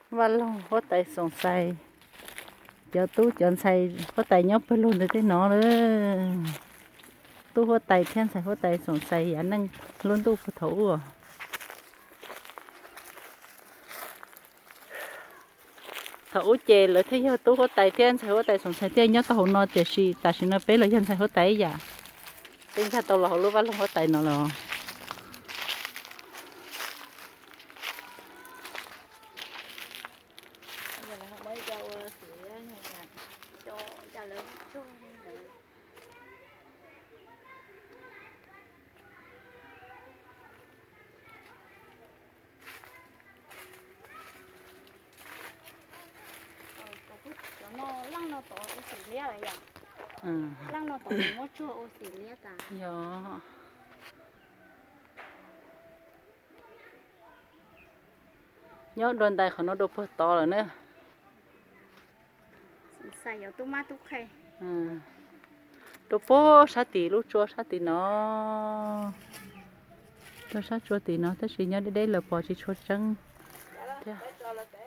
Vaj loog huab tais Xoom Xais, cov tub cov ntxhais huab tais nyob pawg lug ntawd tej no lawm. Tub huab tais thiab ntxhais huab tais Xoom Xais yav neej lub ntuj puag thaum ub. Thaum ub ces lawv thiaj yog tub huab tais thiab ntxhais huab tais Xoom Xais thiaj nyob tau hauv no, tiam sis tam sim no peb los yog ntxhais huab tais ib yam, peb nkag tau los hauv lub vaj loog huab tais no los. Yog. Nyob dua ntais qhov no dua puag tod lawm na. Dua puag sab tim lub tsua sab tim no. Rau sab tsua tim no tab sis nyob deb deb lawm pom tsis tshua tseeb thiab.